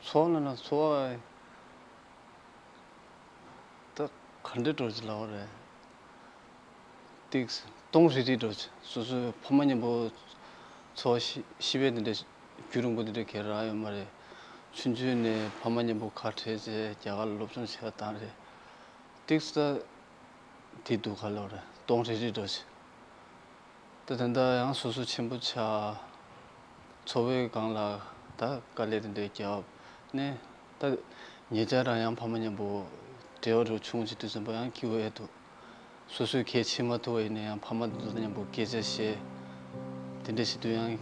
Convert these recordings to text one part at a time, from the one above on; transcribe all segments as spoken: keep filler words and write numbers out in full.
འཚོ་བ་ལ་ན་འཚོ་བ་ད་ག་འདྲ་འགྲོ་ཅི་ལབ་རེད། ཏིག་སྟོང་རི་རི་འགྲོ་ཅི། སོ་སོའི་ཕ་མ་མཉམ་པོ་འཚོ་བ་ཤི་ཤི་བའི་དེ་འདྲ་རྒྱུན་རིང་པོ་དེ་འདྲ་གས་རག་ཡོད་མ་རེད། ཆུང་ཆུང་ནས་ཕ་མ་མཉམ་པོ་ཁ་བྲལ་བྱས་རྒྱ་གར་ལ་སློབ་སྦྱོང་བྱས་བཏང་རེད། ཏིག་ད་དེ་འདུག་ག་ལབ་རེད། སྟོང་རི་རི་འགྲོ་ཅི། ད་ད་ལྟ་ཡང་སོ་སོ་ཆེན་པོ་ཆགས། འཚོ་བའི་སྒང་ལ་ད་དཀའ་ལས་དེ་འདྲའི་རྒྱབ་ནས། ད་ཉེ་ཆར་རང་ཡང་ཕ་མ་མཉམ་པོ་འབྲེལ་བ་རུ་བྱུང་བྱེད་དུས་ཙམ་པ་ཡང་སྐྱིད་པོ་ཨེ་འདུག། སོ་སོས་གལ་ཆེ་མ་ཐུབ་པ་ཡིན་ན་ཡང་ཕ་མ་དེ་ཚོ་དང་མཉམ་པོ་སྐད་ཆ་བཤད། དེ་འདྲ་བྱེད་དུས་ཡང་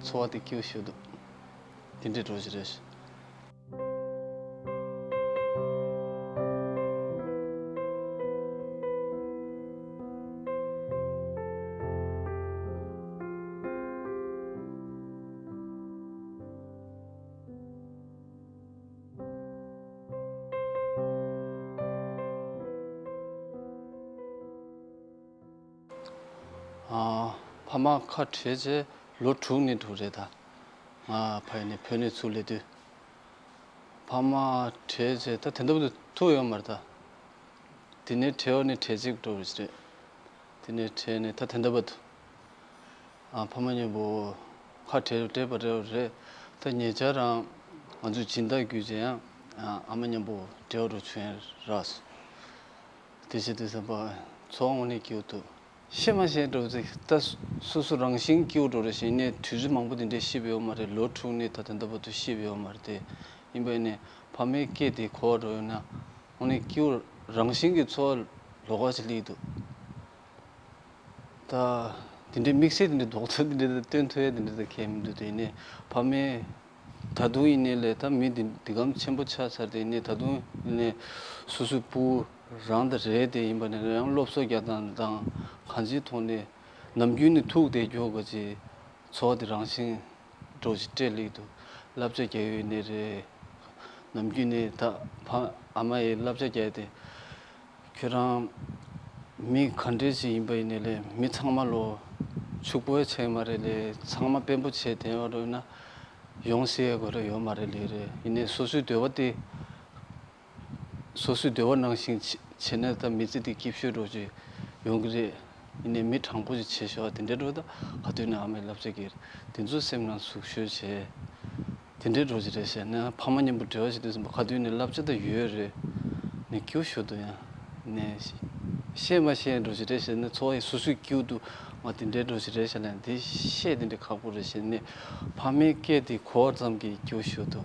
འཚོ་བ་དེ་སྐྱིད་པོ་ཞིག་འདུག། དེ་འདྲའི་འགྲོ་གི་རེད། ཨ། ཕ་མ་ཁ་བྲལ་རྗེས་ལོ་དྲུག་ནས་དྲུག་རེད་ད། ང་ཕ་ཡུལ་ནས་བོད་ནས་ཚུར་སླེབས་དུས། ཕ་མ་བྲལ་རྗེས་ད་དེ་འདྲ་བར་དུ་ཐུག་ཡོད་མ་རེད་ད། དེ་ནས་བྲལ་བ་ནས་གྲས་གཅིག་འགྲོ་བ་ཞིག་རེད། དེ་ནས་བྲལ་ནས་ད་དེ་འདྲ་བར་དུ། ཨ། ཕ་མ་མཉམ་པོ་ཁ་བྲལ་བྲལ་བ་རེད་བ་རེད། ད་ཉེ་ཆར་རང་ང་ཚོའི་སྦྱིན་བདག་རྒྱུད་ཅན་ཡང་ཨ་མ་མཉམ་པོ་འབྲེལ་བ་རུ་བྱུང་ཡ་རག་སོང་། དེ་བྱེད་དུས་ཙམ་པ་འཚོ་བ་དངོས་གནས་སྐྱིད་པོ་འདུག། ཤེས་མ་ཤེས་འགྲོ་ཚེ་ད་སོ་སོ་རང་བཞིན་སྐྱིད་པོ་འགྲོ་རེ་བཞིན་ནས་དུས་ཚོད་མང་པོ་དེ་འདྲས་ཤི་བ་ཡོད་མ་རེད། ལོ་དྲུག་ནས་ད་ད་ལྟ་བར་དུ་ཤི་བ་ཡོད་མ་རེད་དེ། ཡིན་པ་ཡིན་ནས་ཕ་མའི་སྐད་དེ་གོ་བ་འགྲོ་ཡོད་ན་དངོས་གནས་སྐྱིད་པོ་རང་བཞིན་གྱི་འཚོ་བ་ལོགས་ཀ་ཅིག་སླེབས་འདུག། ད་དེ་འདྲའི་དམིགས་བསལ་དེ་འདྲའི་རྡོག་རྩ་དེ་འདྲ་སྟོན་ཐུབ་ཡ་དེ་འདྲ་ད་གལ་མི་འདུག། དེ་ནས་ཕ་མས་ད་དུང་ཡིན་ནའི་ལས་ད་མི་འདི་འདི་གམ་ཆེན་པོ་ཆགས་ཚར་ཏེ་ཡིན་ནའི་ད་དུང་ཡིན་ནའི་སོ་སོའི་སྤུ་གུ་རང་དང་རེད་དེ་ཡིན་པ་ནས་རང་སློབ་གསོ་རྒྱག་སྟངས་དང་གང་ཅིའི་ཐོག་ནས་ནམ་རྒྱུན་ནས་ཐུག་བསྡད་རྒྱུ་ག་ཅིག་འཚོ་བ་དེ་རང་བཞིན་འགྲོ་ཞིག་སྤྲད་ལེགས་འདུག། བསླབ་བྱ་རྒྱག་ཡོད་ནི་རེད། ནམ་རྒྱུན་ནས་ད་ཕ་ཨ་མ་ཡི་བསླབ་བྱ་རྒྱག་ཡ་དེ། ཁྱོད་རང་མི་ག་འདྲས་ཞིག་ཡིན་པ་ཡིན་ནའི་ལས་མི་ཚང་མ་ལོ་ཕྱུག་པོ་བྱས་མ་རེད་ལས། ཚང་མ་དཔོན་པོ་བྱས་བསྡད་པ་རེད་ན་ཡོང་སྲིད་ཡ་དགོས་རེད་ཡོད་མ་རེད་ལས་རེད། ཡིན་ནའི་སོ་སོའི་འདོད་པ་དེ། སོ་སོའི་འདོད་པ་ནང་བཞིན་བྱེད་བྱེད་ན་ད་མི་ཚེ་འདི་སྐྱིད་ཤོས་འགྲོ་ཅིག་ཡོང་གི་རེད། ཡིན་ནའི་མི་དྲང་པོ་ཅིག་བྱེད་ཤོག་དེ་འདྲའི་འགྲོ་ད་ག་དུས་ནས་ཨ་མའི་བསླབ་བྱ་གིར་དེ་ཚོ་སེམས་ནང་ཟུག་ཤོས་བྱས། དེ་འདྲའི་འགྲོ་ཅིག་རེད་བྱས་ན་ཕ་མ་མཉམ་པོ་འབྲེལ་བ་བྱེད་དུས་ཙམ་པ་ག་དུས་ནས་བསླབ་བྱ་ད་ཡོད་རེད། ནས་སྐྱིད་ཤོས་འདུག་ཡང་ནས་ཤེས་མ་ཤེས་འགྲོ་ཅིག་རེད་བྱས་ན་འཚོ་བ་ཡི་སོ་སོའི་སྐྱིད་འདུག་ང་དེ་འདྲའི་འགྲོ་ཅིག་རེད་བྱས་ན་དེ་ཤེས་དེ་འདྲའི་ཁག་པོ་རེད་བྱས་ནས་ཕ་མའི་སྐད་དེ་གོ་བ་ཙམ་གྱིས་སྐྱིད་ཤོས་འདུག།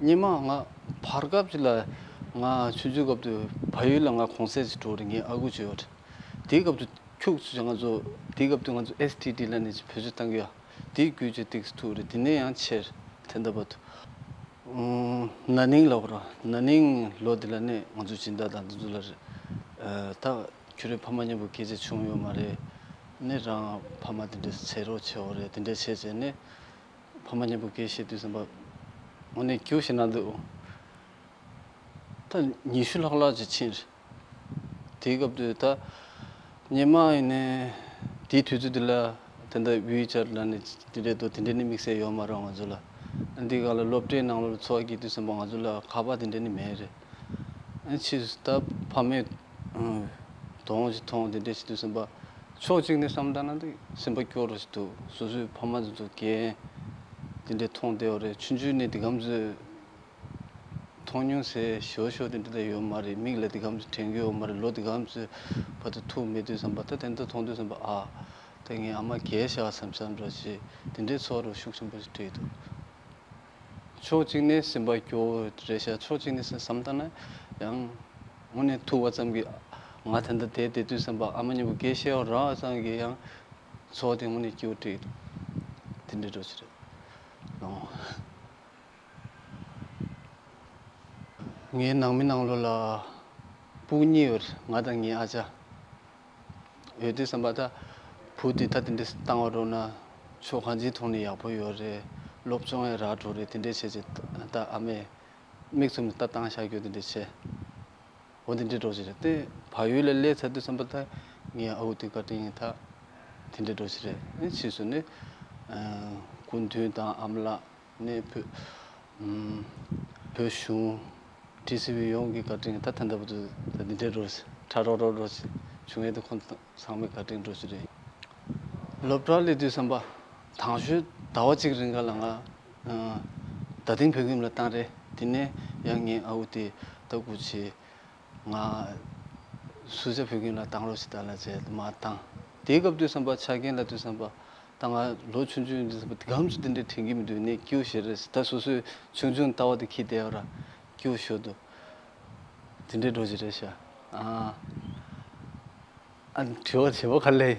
སྔོན་མ་ང་བར་སྐབས་ཅིག་ལ་ང་ཆུང་ཆུང་སྐབས་དུས་བལ་ཡུལ་ལ་ང་གུང་སེང་ཅིག་འགྲོ་རེད། ངའི་ཨ་ཁུ་ཅིག་ཡོད་རེད། དེའི་སྐབས་དུས་ཁྱུག་ཅིག་ང་ཚོ་དེའི་སྐབས་དུས་ང་ཚོ་ཨེས་ཊི་ཌི་ལབ་ནས་ཅིག་བེད་སྤྱོད་བཏང་གི་ཡོད། དེའི་བརྒྱུད་ཅིག་ཏིག་ཐུག་རེད། དེ་ནས་ཡང་ཆེར་དེ་འདྲ་བར་དུ། ཨུམ། ན་ནིང་ལབ་ར་ན་ནིང་ལོ་དེ་ལ་ནས་ང་ཚོ་སྦྱིན་བདག་དང་དེ་ཚོ་ལ་རེད། ཨ། ད་ཁྱོད་རའི་ཕ་མ་མཉམ་པོ་སྐད་ཆ་བྱུང་ཡོད་མ་རེད། ནས་རང་ཕ་མ་དེ་འདྲ་ཚེ་རོགས་ཆེ་བོ་རེད། དེ་འདྲ་བྱས་བྱས་ནས། ཕ་མ་མཉམ་པོ་སྐད་བཤད་དུས་ཙམ་པ་དངོས་གནས་སྐྱིད་ཤིག་ན་འདུག། ད་ཉི་ཤུ་ལྷག་ལྷག་ཅིག་ཕྱིན་རེད། དེའི་སྐབས་དུས་ད་སྔོན་མ་ཡིན་ནའི་དེའི་དུས་ཚོད་དེ་ལ་དེ་འདྲ་ཝི་ཅེཊ་ལབ་ནས་དེ་འདྲའི་འདུག། དེ་འདྲའི་ནི་དམིགས་བསལ་ཡོད་མ་རེད་ང་ཚོ་ལ། འདི་ག་ལ་སློབ་གྲྭའི་ནང་ལོགས་འཚོ་བ་སྐྱེལ་དུས་ཙམ་པ་ང་ཚོ་ལ་ཁ་པར་དེ་འདྲ་ནི་མེད་རེད། ཨ་ནི་ཕྱིས་སུ་ད་ཕ་མས་ཨང་གདོང་ཞིག་མཐོང་དེ་འདྲ་ཞིག་དུས་ཙམ་པ། ཕྱོགས་གཅིག་ནས་བསམ་བཏང་ན་དེ་སེམས་པ་སྐྱོ་རུ་ཞིག་འདུག། སོ་སོའི་ཕ་མ་ཚོ་ཚོ་རྒན་དེ་འདྲ་མཐོང་བསྡད་པ་རེད། ཆུང་ཆུང་ནས་དེ་གམ་ཚོས་མཐོང་མྱོང་ཟེར་ཞོ་ཞོ་དེ་འདྲ་ད་ཡོད་མ་རེད། མིག་ལ་དེ་གམ་ཚོས་དྲན་གྱི་ཡོད་མ་རེད། ལོ་དེ་གམ་ཚོས་བར་དུ་ཐུག་མེད་དུས་ཙམ་པ་ད་དེ་འདྲ་མཐོང་དུས་ཙམ་པ་ཨ། ད་ངའི་ཨ་མ་རྒས་ཤག་བསམ་བསམ་འདྲ་ཞིག་དེ་འདྲའི་ཚོར་བ་ཤུགས་ཆེན་པོ་ཞིག་སྤྲད་འདུག། ཕྱོགས་གཅིག་ནས་སེམས་པ་སྐྱོ་བོ་རེད་ཤག། ཕྱོགས་གཅིག་ནས་བསམ་བཏང་ན་ཡང་དངོས་གནས་ཐུག་པ་ཙམ་གྱིས་ང་ད་ལྟ་དེ་བསྡད་དུས་ཙམ་པ་ཨ་མ་མཉམ་པོ་སྐད་བཤད་པ་རག་ཙམ་གྱིས་ཡང་ཚོར་བ་དེ་དངོས་གནས་སྐྱིད་པོ་སྤྲད་འདུག། དེ་འདྲའི་འགྲོ་ཅི་རེད་ལོ། ངའི་ནང་མི་ནང་ལོགས་ལ་སྤུ་གུ་གཉིས་ཡོད་རེད། ང་དང་ངའི་ཨ་ཅག། ཡོད་དུས་ཙམ་པ་ད་བུ་དེ་ད་དེ་འདྲས་བཏང་བ་འགྲོ་ན་ཕྱོགས་གང་ཅིའི་ཐོག་ནས་ཡག་པོ་ཡོད་རེད། སློབ་སྦྱོང་ཡང་རག་འགྲོ་རེད། དེ་འདྲས་བྱས་བྱས་ད་ཨ་མས་མིག་བཙུམ་ནས་ད་བཏང་བཞག་རྒྱུ་དེ་འདྲས་བྱས། འོ་དེ་འདྲས་འགྲོ་བྱས་རེད་དེ། བལ་ཡུལ་ལ་སླེབས་ཚར་དུས་ཙམ་པ་ད་ངའི་ཨ་ཁུ་དེ་བཀའ་དྲིན་ཡིན། ད་དེ་འདྲས་འགྲོ་བྱས་རེད། ཨེ་ཕྱིས་སུ་ནི་སྐུ་མདུན་དང་ཨ་མ་ལགས། ནས་བོད་ཨམ་བོད་གཞུང་ཊི་སི་ཝི་ཡོངས་ཀྱི་བཀའ་དྲིན། ད་ད་ལྟ་བར་དུ་ད་འདི་འདྲའི་འགྲོ་ཕྲ་རོག་རོག་འགྲོ་བྱུང་ཡས་དེ་ཁོང་ཚང་མའི་བཀའ་དྲིན་འགྲོ་ཞིག་རེད། སློབ་གྲྭར་སླེབས་དུས་ཙམ་པ་དང་ཤོས་ཟླ་བ་གཅིག་རིང་ག་ལ་ང་ཨ་རྡ་སྟེང་བོད་ཁྱིམ་ལ་བཏང་རེད། དེ་ནས་ཡང་ངའི་ཨ་ཁུ་དེ་ད་སྐུ་མཁྱེན། ང་སུ་ཇཱ་བོད་ཁྱིམ་ལ་བཏང་རོགས་ཞེས་ད་ལ་བྱས་མར་བཏང་། དེའི་སྐབས་དུས་ཙམ་པ་ཆ་རྐྱེན་ལ་དུས་ཙམ་པ་ད་ང་ལོ་ཆུང་ཆུང་ཡིན་དུས་ཙམ་པ་དེ་གམ་ཚོ་དེ་འདྲའི་དྲན་གྱི་མི་འདུག་ནས་སྐྱིད་པོ་ཞེ་རེད། ད་སོ་སོའི་ཆུང་ཆུང་ལྟ་བ་དེ་འཁྱེར་བསྡད་ཡོད་ར་སྐྱིད་པོ་ཞེ་འདུག་དེ་འདྲའི་འགྲོ་ཞིག་རེད་ཤག་ཨ་ཨ་དྲི་བ་བྱེད་པ་ག་ལེ།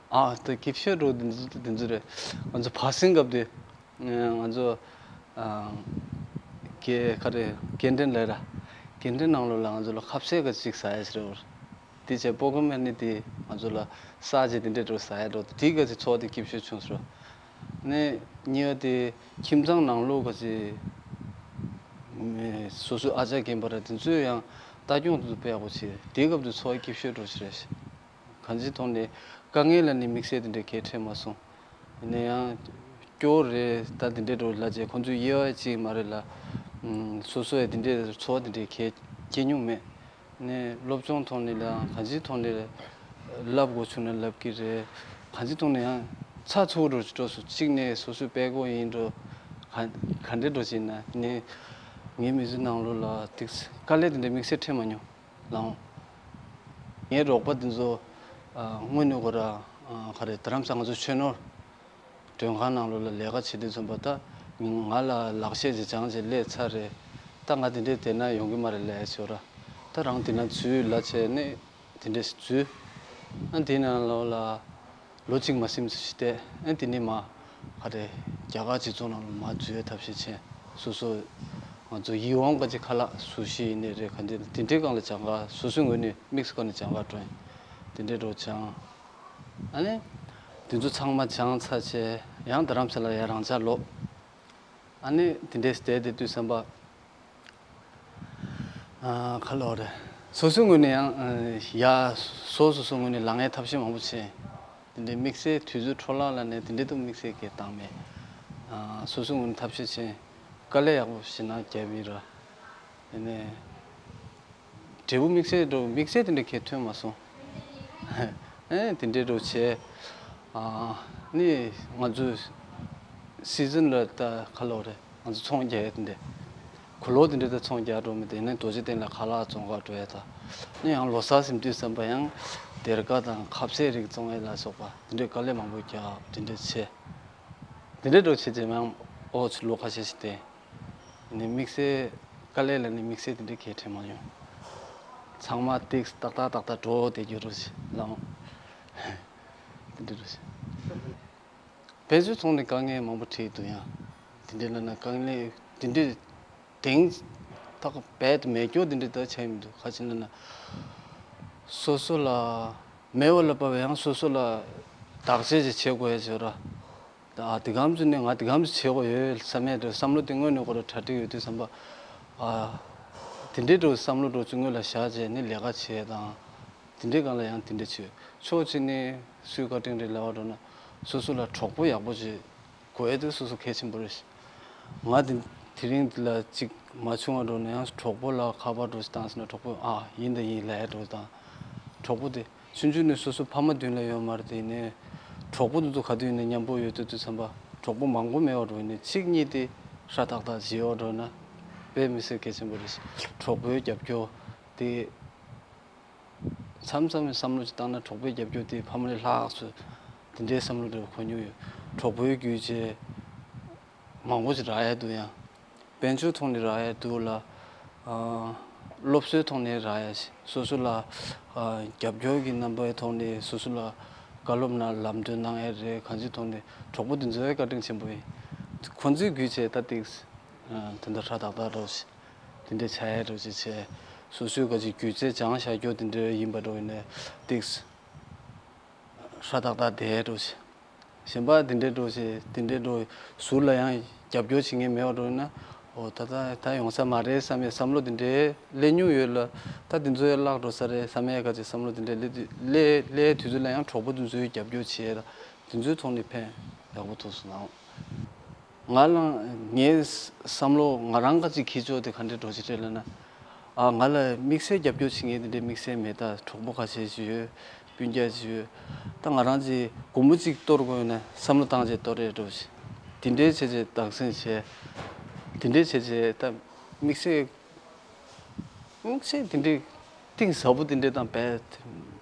ཨ་ད་སྐྱིད་ཤོས་འགྲོ་དེ་ཚོ་དེ་ཚོ་རེད། ང་ཚོ་བར་གསེང་སྐབས་དེ། ང་ཚོ་ཨ་སྐད་ག་རེ་སྐད་འཕྲིན་ལས་ར། སྐད་འཕྲིན་ནང་ལོགས་ལ་ང་ཚོ་ལ་ཁ་ཟས་ག་ཅིག་ཟ་ཡ་ཞིག་རེད། དེ་བྱས་པོ་ཀེ་མོན་ནི་དེ་ང་ཚོ་ལ་ཟ་བྱས་དེ་འདྲས་འགྲོ་ཟ་ཡ་འགྲོ་དེ་ག་ཅིག་ཚོར་བ་དེ་སྐྱིད་ཤོས་བྱུང་སོང་། ནས་གཉིས་པ་དེ་ཁྱིམ་ཚང་ནང་ལོགས་ག་ཅིག་སོ་སོའི་ཨ་ཅག་རྒན་པ་ར་དེ་ཚོས་ཡང་ལྟ་སྐྱོང་དེ་ཚོ་དཔེ་ཡག་པོ་བྱས། དེའི་སྐབས་དུ་ཚོར་བ་སྐྱིད་ཤོས་འགྲོ་ཞིག་རེད། གང་ཅིའི་ཐོག་ནས་དཀའ་ངལ་ལ་ནི་དམིགས་བསལ་དེ་འདྲའི་གལ་འཕྲད་མ་སོང་། ཡིན་ན་ཡང་སྐྱོ་བོ་རེད། ད་དེ་འདྲའི་འགྲོ་ལ་བྱས་ཁོང་ཚོའི་དབྱེ་བ་ཅིག་མ་རེད་ལ། ཨམ་སོ་སོ་ཡ་དེ་འདྲའི་ཚོར་བ་དེ་འདྲའི་གལ་སྐྱེ་མྱོང་མེད། ནས་སློབ་སྦྱོང་ཐོག་ནས་ལའང་གང་ཅིའི་ཐོག་ནས་བསླབ་དགོས་བྱུང་ན་བསླབ་ཀྱི་རེད། གང་ཅིའི་ཐོག་ནས་ཡང་ཚ་ཚུགས་འགྲོ་འགྲོ་སོ་གཅིག་ནས་སོ་སོའི་དཔལ་འགོ་ཡིན་འགྲོ་ག་ག་འདྲའི་འགྲོ་ཞིག་ན་ནས་ངའི་མི་ཚེ་ནང་ལོགས་ལ་ཏིག་དཀའ་ལས་དེ་འདྲའི་དམིགས་བསལ་འཕྲད་མ་མྱོང་། ལའང་། ངའི་རོགས་པ་དེ་ཚོ་ཨ་དངོས་གནས་ཁོ་ར་ཨ་ག་རེ་རྡ་རམ་ས་ང་ཚོ་ཆོས་ནོར་མགྲོན་ཁང་ནང་ལོགས་ལ་ལས་ཀ་བྱེད་དུས་ཙམ་པ་ད་ང་ལ་ལག་ཤེས་ཅིག་སྦྱངས་བྱས་སླེབས་ཚར་རེད། ད་ང་དེ་འདྲས་བསྡད་ན་ཡོང་གི་མ་རེད་ལབ་ཡ་ཞིག་ཡོད་ར། ད་རང་དེ་ན་འཛུལ་ལབ་བྱས་ནས་དེ་འདྲས་འཛུལ། ཨ་དེ་ནང་ལོགས་ལ། ལོ་གཅིག་མ་ཟིན་ཙམ་ཞིག་བསྡད། ཨ་དེ་ནས་མར་ག་རེ་རྒྱ་གར་སྤྱི་ཚོགས་ནང་ལ་མར་འཛུལ་ཡའི་ཐབས་ཤེས་བྱས། སོ་སོ་ང་ཚོ་ཡིད་འོང་ག་ཅིག་ཁ་ལག་སུ་ཤི་ཡིན་ནའི་རེད། ག་འདྲ་དེ་འདྲའི་སྒང་ལ་སྦྱང་ག་སོ་སོའི་ངོས་ནས་དམིགས་སུ་བཀར་ནས་སྦྱང་ག་འགྲོ་ཡིན། དེ་འདྲའི་འགྲོ་སྦྱངས། ཨ་ནི་དེ་ཚོ་ཚང་མ་སྦྱངས་ཚར་བྱས་ཡང་རྡ་རམ་ས་ལ་ཡར་རང་འཇགས་ལོག་ཨ་ནི་དེ་འདྲའི་བསྡད་བསྡད་དུས་ཙམ་པ། ཨ་ཁ་ལོ་རེད། སོ་སོའི་ངོས་ནས་ཡང་ཡ་སོ་སོ་སོ་ངོས་ནས་ལངས་ཡའི་ཐབས་ཤེས་མང་པོ་བྱས། དེ་འདྲའི་དམིགས་བསལ་དུས་ཚོད་འཕྲོ་བརླག་ལ་ནས་དེ་འདྲའི་ཐོག་དམིགས་བསལ་གྱི་བཏང་མེད། ཨ་སོ་སོའི་ངོས་ནས་ཐབས་ཤེས་བྱས། དཀའ་ལས་ཡག་པོ་ཞེ་དྲག་བརྒྱབ་ཡིན་ར། དེ་ནས་འབྲས་བུ་དམིགས་བསལ་འགྲོ་དམིགས་བསལ་དེ་འདྲ་གས་ཐོན་མ་སོང་། ཨེ་དེ་འདྲའི་འགྲོ་བྱས། ཨ་ནི་ང་ཚོ་སི་ཛན་ལ་ད་ཁ་ལོ་རེད། ང་ཚོ་ཚོང་རྒྱག་ཡ་དེ་འདྲ། གོ་ལོག་དེ་འདྲ་ད་ཚོང་རྒྱག་འགྲོ་མི་དེ་ནས་རྡོ་རྗེ་གདན་ལ་ཁ་ལག་བཙོང་ག་འགྲོ་ཡ་ད། ནི་ཡང་ལོ་གསར་ཟིན་དུས་ཙམ་པ་ཡང་སྡེར་ཁ་དང་ཁ་ཟས་རིགས་བཙོང་ཡ་ལ་སོགས་པ་དེ་འདྲའི་དཀའ་ལས་མང་པོ་རྒྱག་དེ་འདྲ་བྱས། དེ་འདྲའི་འགྲོ་བྱས་རྗེས་མ་ཡང་ཨོ་ཚོ་ལོ་ཁ་ཤས་ཤིག་བསྡད། ནི་དམིགས་བསལ་དཀའ་ལས་ལ་ནི་དམིགས་བསལ་དེ་འདྲའི་གས་འཕྲད་མ་ཡོང་། ཚང་མ་ཏིག་ཏག་ཏག་ཏག་ཏག་འགྲོ་བསྡད་རྒྱུ་རུ་ལའང་། དེ་འདྲའི་རུ། དཔལ་འབྱོར་ཐོག་ནས་དཀའ་ངལ་མང་པོ་འཕྲད་འདུག་ཡང་། དེ་འདྲའི་ལ་ན་དཀའ་ངལ་དེ་འདྲའི་དེང་ཐག་རྦད་དེ་མེད་རྒྱུ་དེ་འདྲའི་ད་ཆ་མི་འདུག་ཁ་ཅིག་ལ་ན། སོ་སོ་ལ་མེད་པ་ལ་བབས་ཡང་སོ་སོ་ལ་བདག་གཅེས་ཅིག་བྱེད་དགོས་ཡ་ཅིག་ཡོད་ར། ད་ཨ་དེ་གམ་ཚོ་ནི་ང་དེ་གམ་ཚོ་བྱེད་དགོས་ཡོད་བསམ་ཡས་དེ་བསམ་བློ་དེ་སྔོན་ནས་ཁོ་ར་གྲ་སྒྲིག་ཡོད་དུས་བསམ་པ། ཨ་དེ་འདྲའི་འགྲོ་བསམ་བློ་འགྲོ་ཚུལ་སྔོན་ལ་བཞག་བྱས་ནི་ལས་ཀ་བྱེད་དང་། དེ་འདྲའི་སྒང་ལ་ཡང་དེ་འདྲ་བྱེད་ཕྱོགས་གཅིག་ནས་སུའི་བཀའ་དྲིན་རེད་ལབ་པ་འགྲོ་ན། སོ་སོ་ལ་གྲོགས་པོ་ཡག་པོ་ཅིག་དགོས་ཡས་དེ་སོ་སོ་གལ་ཆེན་པོ་རེད། ང་དེ་དེ་རིང་འདི་ལ་གཅིག་མ་བྱུང་བ་འགྲོ་ན་ཡང་གྲོགས་པོ་ལ་ཁ་པར་འགྲོ་ཞིག་བཏང་ཟེར་ན་གྲོགས་པོས་ཨ་ཡིན་ད་ཡིན་ལབ་ཡས་འགྲོ་དང་། གྲོགས་པོ་དེ། ཆུང་ཆུང་ནས་སོ་སོ་ཕ་མ་མདུན་ལ་ཡོད་མ་རེད་དེ་ཡིན་ནའི། གྲོགས་པོ་དེ་ཚོ་ག་དུས་ཡིན་ནའི་མཉམ་པོ་ཡོད་དུས་དུས་ཙམ་པ་གྲོགས་པོ་མང་པོ་མེད་པ་འགྲོ་ཡིན་ནའི་གཅིག་གཉིས་དེ་ཧྲ་ཏག་ཏག་བྱེད་ཡོད་འགྲོ་ན་དཔེ་མི་སྲིད་གལ་ཆེན་པོ་རེད། གྲོགས་པོའི་རྒྱབ་སྐྱོར་དེ་མཚམས་མཚམས་ནས་བསམ་བློ་ཅིག་བཏང་ན་གྲོགས་པོའི་རྒྱབ་སྐྱོར་དེ་ཕ་མ་ལས་ལྷག་སུ་དེ་འདྲའི་བསམ་བློ་འདྲ་བོ་གོ་མྱོང་ཡོད། གྲོགས་པོའི་རྒྱུད་བྱས། མང་པོ་ཞིག་རག་ཡ་འདུག་ཡང་། དཔལ་འབྱོར་ཐོག་ནས་རག་ཡ་འདུག་ལ། ཨ་སློབ་གསོའི་ཐོག་ནས་རག་ཡ་ཞིག་སོ་སོ་ལ་ཨ་རྒྱབ་སྐྱོར་གྱི་རྣམ་པའི་ཐོག་ནས་སོ་སོ་ལ་བཀའ་སློབ་ན་ལམ་སྟོན་གནང་ཡ་རེད། གང་ཅིའི་ཐོག་ནས་གྲོགས་པོ་དེ་ཚོའི་བཀའ་དྲིན་ཆེན་པོ་ཡིན། ཁོང་ཚོའི་བརྒྱུད་བྱས་ད་ཏིག་ཨ་དེ་འདྲ་ཧྲ་ཏག་ཏག་འགྲོ་ཞིག་དེ་འདྲ་བྱ་ཡ་འགྲོ་ཞིག་བྱས། སོ་སོའི་ག་ཅིག་རྒྱུ་རྩལ་སྦྱང་བཞག་རྒྱུ་དེ་འདྲ་ཡིན་པ་འགྲོ་ཡིན་ནའི་ཏིག་ཧྲ་ཏག་ཏག་བསྡད་འགྲོ་ཞིག་གཞན་པ་དེ་འདྲའི་འགྲོ་ཞིག་དེ་འདྲའི་འགྲོ་ཟུར་ལ་ཡང་རྒྱབ་སྐྱོར་བྱེད་མཁན་མེད་པ་འགྲོ་ཡིན་ན། འོ་ད་ད་ད་ཡོང་ས་མ་རེད་བསམ་པའི་བསམ་བློ་དེ་འདྲའི་སླེབས་མྱོང་ཡོད་ལ། ད་དེ་ཚོ་ཡང་བརླག་འགྲོ་ས་རེད་བསམ་ཡས་ག་ཅིག་བསམ་བློ་དེ་འདྲའི་སླེབས་དུས་སླེབས་སླེབས་དུས་ཚོད་ལ་ཡང་གྲོགས་པོ་དེ་ཚོའི་རྒྱབ་སྐྱོར་བྱས་ལ་དེ་ཚོའི་ཐོག་ནས་ཕན་ཡག་པོ་ཐོགས་སོང་ནའང་། ང་ལ་ངའི་བསམ་བློ་ང་རང་ག་ཅིག་འཁྱེར་ཕྱོགས་དེ་ག་འདྲས་འགྲོ་ཅི་རེད་ལབ་ན། ཨ་ང་ལ་དམིགས་བསལ་རྒྱབ་སྐྱོར་བྱེད་མཁན་དེ་འདྲའི་དམིགས་བསལ་མེད། ད་གྲོགས་པོ་ཁ་ཤས་ཤིག་ཡོད། སྤུན་ཀྱག་ཅིག་ཡོད། ད་ང་རང་ཅིག་སྒོར་མོ་གཅིག་གཏོར་དགོས་ན་བསམ་བློ་བཏང་བྱས་གཏོར་རེད་འགྲོ་ཞིག་དེ་འདྲས་བྱས་བྱས་སྡང་སེམས་བྱས། དེ་འདྲས་བྱས་བྱས་ད་དམིགས་བསལ་དམིགས་བསལ་དེ་འདྲའི་གཏིང་ཟབ་པོ་དེ་འདྲའི་དང་བས་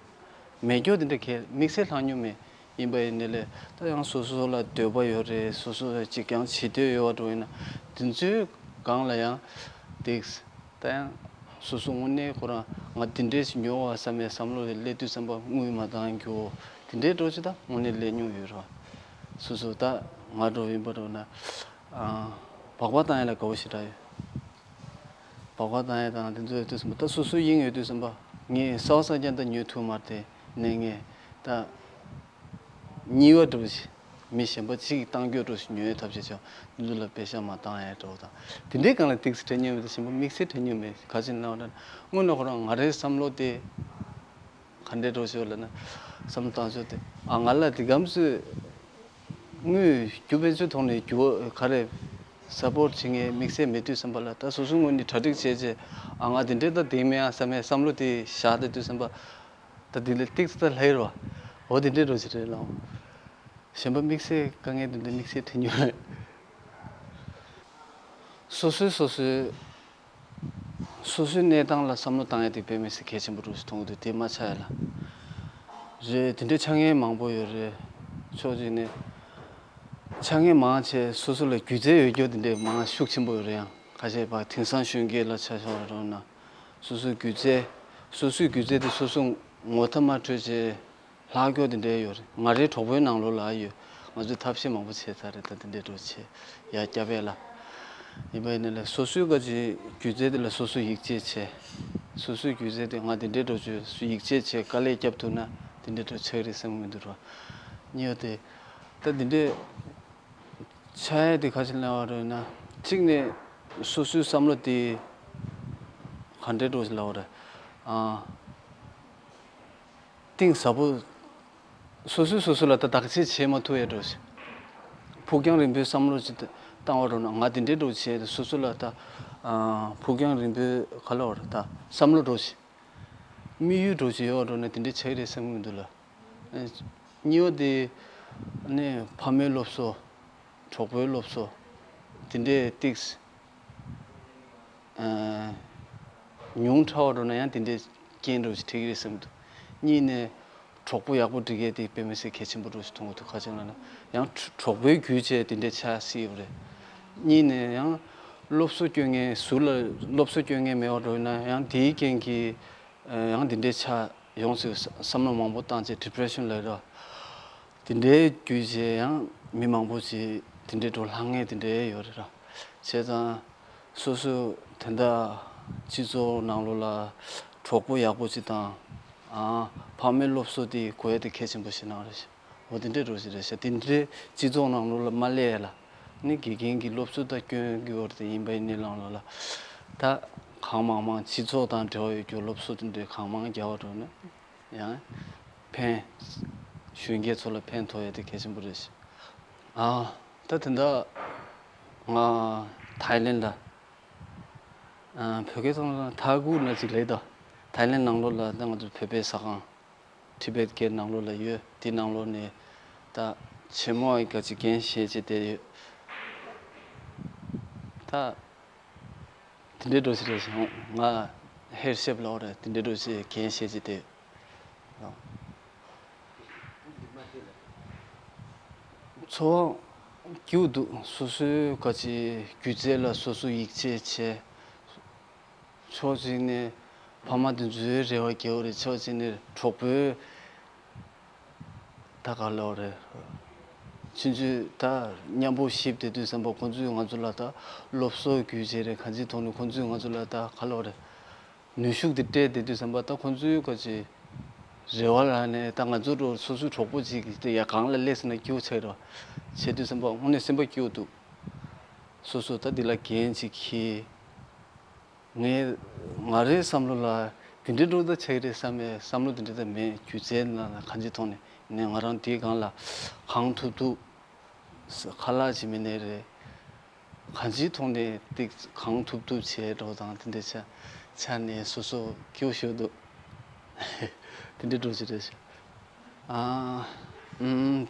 མེད་སྐྱོ་དེ་འདྲ་གས་དམིགས་བསལ་ལྷག་མྱོང་མེད། ཡིན་པ་ཡིན་ནའི་ལས་ད་ཡང་སོ་སོ་ལ་འདོད་པ་ཡོད་རེད། སོ་སོ་གཅིག་ཀྱང་བྱེད་འདོད་ཡོད་པ་འགྲོ་ཡིན་ན་དེ་ཚོའི་སྒང་ལ་ཡང་འདེགས། ད་ཡང་སོ་སོ་དངོས་གནས་ཁོ་རང་ང་དེ་འདྲས་ཞིག་ཉོ་བ་བསམ་པའི་བསམ་བློ་རེ་སླེབས་དུས་ཙམ་པ་དངུལ་མ་འདང་རྒྱུ་དེ་འདྲའི་འགྲོ་ཅི་ད་དངོས་གནས་སླེབས་མྱོང་ཡོད་རེད་བ། སོ་སོ་ད་ང་འགྲོ་ཡིན་པ་འགྲོ་ན་སྦག་སྦག་བཏང་ཡ་ལ་དགའ་བོ་ཞེ་དྲག་ཡོད། སྦག་སྦག་བཏང་ཡས་དང་དེ་ཚོ་ཡོད་དུས་ཙམ་པ་ད་སོ་སོའི་དབྱིངས་ཡོད་དུས་ཙམ་པ་ངས་གསར་པ་གསར་རྐྱང་ད་ཉོས་ཐུབ་མ་རེད་དེ་ནས་ངས་ད་རྙིང་པ་འདྲ་པོ་ཞིག་མི་གཞན་པ་གཅིག་གིས་བཏང་རྒྱུ་འདྲ་པོ་ཞིག་ཉོ་ཡས་ཐབས་ཤེས་བྱ་འདི་ཚོ་ལ་པེ་ཤ་མ་བཏང་ཡས་འདྲ་པོ་དང་དེ་འདྲའི་སྒང་ལ་ཏིག་ཙམ་དྲན་མྱོང་མེད་དེ་གཞན་པ་དམིགས་བསལ་དྲན་མྱོང་མེད་ག་ཅི་ན་འོ་ན་དངོས་གནས་ཁོ་རང་ང་རའི་བསམ་བློ་དེ། ག་འདྲས་འགྲོ་ཞོར་ལ་ན་བསམ་བློ་བཏང་ཞོར་དེ་ཨ་ང་ལ་དེ་གམ་སུ་དངུལ་རྒྱུ་ཕན་ཚུན་ཐོག་ནས་རྒྱུ་བ་ག་རེ་སཔོར་ཊི་བྱེད་མཁན་དམིགས་བསལ་མེད་དུས་ཙམ་པ་ལ་ད་སོ་སོ་ངོས་ནས་གྲ་སྒྲིག་བྱས་རྗེས་ཨ་ང་དེ་འདྲས་ད་བསྡད་མེད་ཨ་བསམ་པའི་བསམ་བློ་དེ་བཞག་བསྡད་དུས་ཙམ་པ་ད་དེ་ལས་ཏིག་ཙམ་ད་ལྷག་རེད་བ། འོ་དེ་འདྲས་འགྲོ་ཞིག་རེད་ལགས། གཞན་པ་དམིགས་བསལ་དཀའ་ངལ་དེ་འདྲས་དམིགས་བསལ་འཕྲད་མྱོང་མེད། སོ་སོས་སོ་སོའི། སོ་སོའི་གནས་སྟངས་ལ་བསམ་བློ་བཏང་ཡ་དེ་དཔེ་མི་སྲིད་གལ་ཆེན་པོ་འདྲ་ཞིག་མཐོང་གི་འདུག་དེ་མ་ཆགས་ཡ་ལ། རེད་དེ་འདྲའི་ཕྱག་ངན་མང་པོ་ཡོད་རེད། ཕྱོགས་གཅིག་ནས་ཕྱག་ངན་མང་ཆེ་སོ་སོ་ལ་སྒྱུ་རྩལ་ཡོད་རྒྱུ་དེ་འདྲའི་མང་ཤུགས་ཆེན་པོ་ཡོད་རེད་ཡང་ཁ་ཤས་པ་དེང་སང་གཞོན་སྐྱེས་ལ་ཆ་བཞག་རོགས་གནང་། སོ་སོའི་སྒྱུ་རྩལ། སོ་སོའི་སྒྱུ་རྩལ་དེ་སོ་སོ་ངོ་ཐབས་མ་འཕྲོད་ཆེ། ལྷག་སྐྱོ་དེ་འདྲའི་ཡོད་རེད། ང་རའི་གྲོགས་པོའི་ནང་ལོགས་ལ་ཡོད། ང་ཚོས་ཐབས་ཤེས་མང་པོ་བྱས་ཚར་རེད། ད་དེ་འདྲའི་འགྲོ་ཆེ་ཡ་སྐྱབས་ཡས་ལ། ཡིན་པ་ཡིན་ན་ལས་སོ་སོའི་ག་ཅི་སྒྱུ་རྩལ་དེ་ལ་སོ་སོ་ཡིད་ཆེས་བྱས། སོ་སོའི་སྒྱུ་རྩལ་དེ་ང་དེ་འདྲའི་འགྲོ་ཆེ་སོ་ཡིད་ཆེས་བྱས་དཀའ་ལས་བརྒྱབ་ཐུབ་ན་དེ་འདྲའི་འགྲོ་ཆགས་རེད་བསམ་གི་མི་འདུག་ར། གཉིས་པ་དེ། ད་དེ་འདྲའི་ཆགས་ཡས་དེ་ག་ཅི་ལབ་པ་རེད་ན་གཅིག་ནས་སོ་སོའི་བསམ་བློ་དེ་ག་འདྲའི་འགྲོ་ཞིག་ལབ་པ་རེད། ཨ། གཏིང་ཟབ་པོ། སོ་སོས་སོ་སོ་ལ་ད་བདག་གཅེས་བྱེད་མ་ཐུབ་ཡ་འགྲོ་ཞིག་ཕུགས་རྒྱང་རིང་པོའི་བསམ་བློ་ཅིག་བཏང་བ་འགྲོ་ན་ང་དེ་འདྲའི་འགྲོ་བྱས་ཏེ་སོ་སོ་ལ་ད་ཕུགས་རྒྱང་རིང་པོའི་ག་ལབ་པ་རེད་ད་བསམ་བློ་འགྲོ་ཞིག་དམིགས་ཡུལ་འགྲོ་ཞིག་ཡོད་འགྲོ་ན་དེ་འདྲའི་ཆགས་ཀྱི་རེད་བསམ་གྱི་མི་འདུག་ལ། གཉིས་པ་དེ་ནི་ཕ་མའི་སློབ་གསོ། གྲོགས་པོའི་སློབ་གསོ། དེ་འདྲའི་ཏིག་ཉུང་དྲགས་པ་འགྲོ་ན་ཡང་དེ་འདྲའི་རྐྱེན་འགྲོ་ཞིག་འཕྲད་ཀྱི་རེད་བསམ་གྱི་འདུག་གཉིས་ནས་གྲོགས་པོ་ཡག་པོ་སྒྲིག་ཡས་དེ་དཔེ་མི་སྲིད་གལ་ཆེན་པོ་འགྲོ་ཞིག་མཐོང་གི་འདུག་ཁ་ཅིག་ལ་ན་ཡང་གྲོགས་པོའི་བརྒྱུད་བྱས་དེ་འདྲའི་ཆགས་སྲིད་ཡོད་རེད། གཉིས་ནས་ཡང་སློབ་གསོ་སྐྱོན་མཁན་ཟུར་ལ་སློབ་གསོ་སྐྱོན་མཁན་མེད་པ་འགྲོ་ན་ཡང་དེའི་རྐྱེན་གྱིས་ཡང་དེ་འདྲའི་ཆགས་ཡོང་སྲིད་བསམ་བློ་མང་པོ་བཏང་བྱས་ཌི་པི་རེ་ཤན་ལབ་ར། དེ་འདྲའི་བརྒྱུད་བྱས་ཡང་མི་མང་པོ་ཞིག་དེ་འདྲའི་འགྲོ་ལྷང་ངེས་དེ་འདྲའི་ཡོད་རེད་ར། བྱས་ཙང་། སོ་སོ་དེ་འདྲ་སྤྱི་ཚོགས་ནང་ལོགས་ལ་གྲོགས་པོ་ཡག་པོ་ཅིག་དང་ཨ་ཕ་མའི་སློབ་གསོ་དེ་དགོས་ཡ་དེ་གལ་ཆེན་པོ་ཞིག་གནང་རེད་ཤག་འོ་དེ་འདྲའི་འགྲོ་ཞིག་རེད་ཤག་དེ་འདྲའི་སྤྱི་ཚོགས་ནང་ལོགས་ལ་མ་སླེབས་ཡ་ལ་ནི་དགེ་རྒན་གྱི་སློབ་གསོ་ད་སྐྱོན་གྱི་འོར་དེ་ཡིན་པ་ཡིན་ནའི་ལང་ལོགས་ལ་ད་གང་མང་མང་སྤྱི་ཚོགས་དང་འབྲེལ་བ་ཡོད་རྒྱུ་སློབ་གསོ་དེ་འདྲའི་གང་མང་རྒྱག་པ་འགྲོ་ན་ཡང་ཕན་གཞོན་སྐྱེས་ཚོ་ལ་ཕན་ཐོགས་ཡ་དེ་གལ་ཆེན་པོ་རེད་ཤག་ཨ་ད་དེ་འདྲ་ང་ཐའི་ལེན་ལ། ཨ་བོད་སྐད་ཐོག་ལ་ཐ་གུ་ན་ཅིག་ལས་དོ། ཐའི་ལེན་ནང་ལོགས་ལ་ད་ང་ཚོ་བོད་པའི་ཟ་ཁང་ཊི་བེད་སྐད་ནང་ལོགས་ལ་ཡོད། དེ་ནང་ལོགས་ནས་ད་ཆེན་མོ་ཨི་ག་ཅིག་རྒན་བཤད་ཅིག་དེ་ཡོད། ད་དེ་འདྲའི་འགྲོ་ཞིག་རེད་ཤག་ང་ཧེར་ཤེབ་ལོག་རེད་དེ་འདྲའི་འགྲོ་ཞིག་རྒན་བཤད་ཅིག་དེ་ཡོད། འཚོ་བ་སྐྱིད་པོ་འདུག་སོ་སོའི་ག་ཅི་སྒྱུ་རྩལ་ལ་སོ་སོ་ཡིད་ཆེས་བྱས། ཕྱོགས་གཅིག་ནས་ཕ་མ་དེ་ཚོའི་རེ་བ་རྒྱས་པ་རེད། ཕྱོགས་གཅིག་ནས་གྲོགས་པོའི་ད་ག་ལབ་རེད། ཆུང་ཆུང་ད་མཉམ་པོ་གཤིབ་བསྡད་དུས་ཙམ་པ་ཁོང་ཚོས་ང་ཚོ་ལ་ད་སློབ་གསོ་རྒྱུ་བྱས་རེད། གང་ཅིའི་ཐོག་ནས་ཁོང་ཚོས་ང་ཚོ་ལ་ད་ག་ལབ་རེད། ནུས་ཤུགས་དེ་སྤྲད་བསྡད་དུས་ཙམ་པ་ད་ཁོང་ཚོའི་ག་ཅི་རེ་བ་ལ་ནས་ད་ང་ཚོ་འགྲོ་སོ་སོའི་གྲོགས་པོ་ཅིག་གིས་དེ་ཡ་གང་ལ་སླེབས་སོང་ན་སྐྱིད་པོ་ཆགས་རེད་བ། བྱས་དུས་ཙམ་པ་དངོས་གནས་སེམས་པ་སྐྱིད་པོ་འདུག་སོ་སོ་ད་འདི་ལ་འགན་ཅིག་འཁྱེར། ངས་ང་རའི་བསམ་བློ་ལ་འདི་འདྲའི་འགྲོ་ད་ཆགས་རེད་བསམ་པའི་བསམ་བློ་འདི་འདྲ་ད་མེད། སྒྱུ་རྩལ་ནང་ལ་གང་ཅིའི་ཐོག་ནས་ནས་ང་རང་དེའི་སྒང་ལ་གང་ཐུབ་ཐུབ་ཁ་ལག་ཅིག་མིན་ནའི་རེད། གང་ཅིའི་ཐོག་ནས་ཏིག་གང་ཐུབ་ཐུབ་བྱས་འགྲོ་དང་དེ་འདྲ་ཆ་ཆ་ནས་སོ་སོ་སྐྱིད་པོ་ཞིག་འདུག་དེ་འདྲ་འགྲོ་ཅི་རེད་ཤག་ཨ། ཨུམ།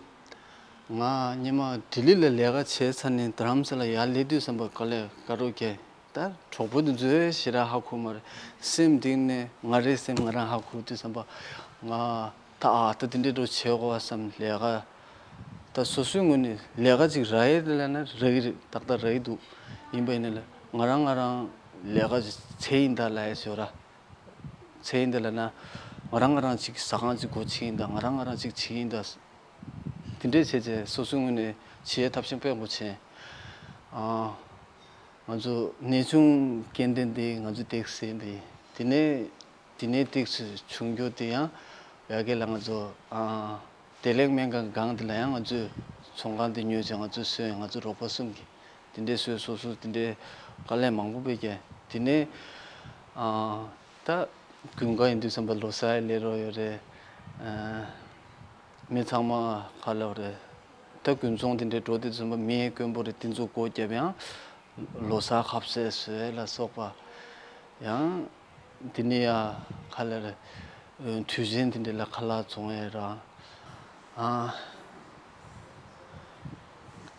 ང་སྔོན་མ་ལྡི་ལི་ལ་ལས་ཀ་བྱས་ཚར་ནས་རྡ་རམ་ས་ལ་ཡར་སླེབས་དུས་ཙམ་པ་དཀའ་ལས་དཀའ་རོགས་བརྒྱབ། ད་གྲོགས་པོ་དེ་ཚོས་ཞེ་དྲག་ཧ་གོ་མ་རེད། སེམས་གཏིང་ནས་ང་རའི་སེམས་ང་རང་ཧ་གོ་དུས་ཙམ་པ་ང་ད་ཨ་ད་དེ་འདྲའི་འགྲོ་བྱེད་དགོས་བསམ། ལས་ཀ་ད་སོ་སོའི་ངོས་ནས་ལས་ཀ་ཅིག་རག་ཡས་དེ་ལ་ན་རག་གི་རེད། ཏག་ཏག་རག་གི་འདུག་ཡིན་པ་ཡིན་ན་ལ་ང་རང་ང་རང་ལས་ཀ་ཅིག་བྱས་ཡིན་ད་ལབ་ཡས་ཞོར་ར། བྱས་ཡིན་ད་ལབ་ན་ང་རང་ང་རང་ཅིག་ཟ་ཁང་ཅིག་སྒོ་ཕྱེ་ཡིན་ད། ང་རང་ང་རང་ཅིག་བྱེད་ཡིན་ད། དེ་འདྲས་བྱས་བྱས་སོ་སོའི་ངོས་ནས་བྱེད་ཡས་ཐབས་ཤེས་དཔེ་མང་པོ་བྱས། ཨ། ང་ཚོ་ནད་གཅུང་སྐྱེ་ལྡན་དེ་ང་ཚོ་ཏེག་སེ་འདི། དེ་ནས་དེ་ནས་ཏེག་སེ་བྱུང་རྒྱུ་དེ་ཡང་ཡ་གི་ལ་ང་ཚོ་ཨ་བདེ་ལེགས་སྨན་ཁང་སྒང་དེ་ལ་ཡང་ང་ཚོས་ཚོང་ཁང་དེ་ཉོས་བྱས་ང་ཚོས་བཟོས། ང་ཚོ་རོགས་པ་གསུམ་གྱིས་དེ་འདྲས་བཟོས། སོ་སོ་དེ་འདྲས་དཀའ་ལས་མང་པོ་བས་ཀྱང་དེ་ནས་ཨ་ད་དགུན་ཁ་ཡིན་དུས་ཙམ་པ་ལོ་གསར་ལས་རོགས་ཡོད་རེད། ཨ་མི་ཚང་མ་ཁ་ལོ་རེད། ད་དགུན་ཚོང་དེ་འདྲས་འགྲོ་དུས་ཙམ་པ་མི་དཀོན་པོ་རེད། དེ་ཚོ་སྒོ་བརྒྱབ་ཡང་། ལོ་གསར་ཁ་ཟས་བཟོས་ལ་སོགས་པ། ཡང་། འདི་ནི་ཡ་ག་ལེར་དུས་ཆེན་འདི་འདྲ་ལ་ཁ་ལག་བཙོང་ཡས་ར། ཨ།